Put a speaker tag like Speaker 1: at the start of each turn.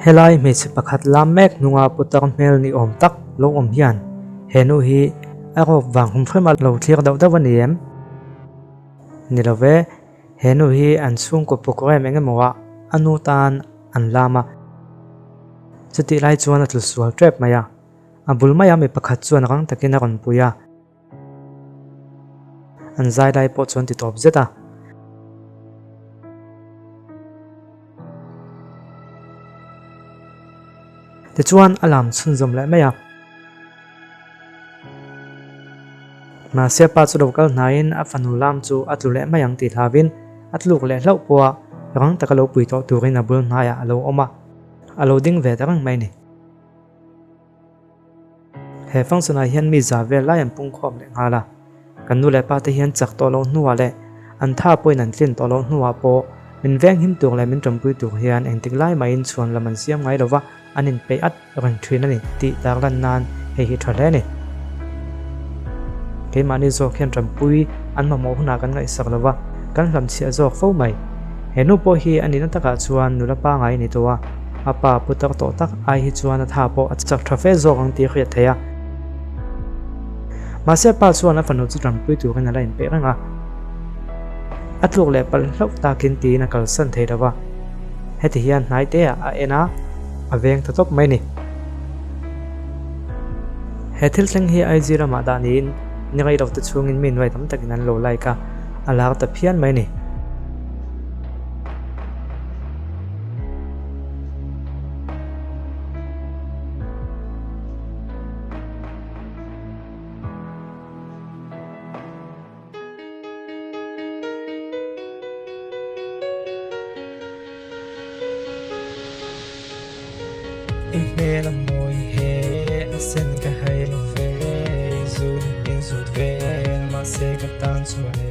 Speaker 1: Helai hmeichhe pakhat lam mek hnunga putar hmel ni awm tak lo awm hian he nu hi a rawp vang hum hrem a lo thlir dauh dauh a ni em? Ni lo ve, he nu hi an chhungkaw programme eng emaw ah a nu tan an lam a, chutih lai chuan a tlu sual tep mai a, a bul maia mi pakhat chuan rang takin a rawn pui a. An zai lai pawh chuan ti tawp zet a. Tichuan a lam chhunzawm leh mai a. Mahse pa chu lo kal hnaiin a fanu lam chu a tlu leh mai ang tih hlauhin a tluk leh hlauh pawha rang taka lo pui tawh turin a bul hnaiah a lo awm a, a lo ding ve ta reng mai a ni. He function ah hian mi za vel lai an pungkhawm leh nghal a, kan nu leh pa te hian chak tawh loh hnuah leh an tha pawhin an tlin tawh loh hnuah pawh min veng him tur leh min tanpui tur hian engtik lai mahin chhuan lam an siam ngai lova an inpeih at reng thin a ni tih tarlan nan hei hi tha hle a ni. Keimahni zawk hian tanpui an mamawh hunah kan ngaihsak lova kan hlamchhiah zawk fo mai. He nu pawh hi a nihna takah chuan nula pangai a ni tawh a. A pa putar tawh tak ai hi chuan a tha pawh a chak tha fe zawk ang tih a hriat theih a. Mahse a pa chuan a fanu chu tanpui turin a la inpeih reng a. A tluk leh palh hlauh takin tiin a kalsan thei lo va. Heti hian hnai te ah a en a, a veng ta tawp mai ni. He thil thleng hi IG ramah dah niin ni rei lo te chhungin mi nuai tam takin an lo like a, a lar ta phian mai ni.
Speaker 2: I hmel a mawi he a sen ka hai lo ve, zun in zut vel mahse ka tan chuan e.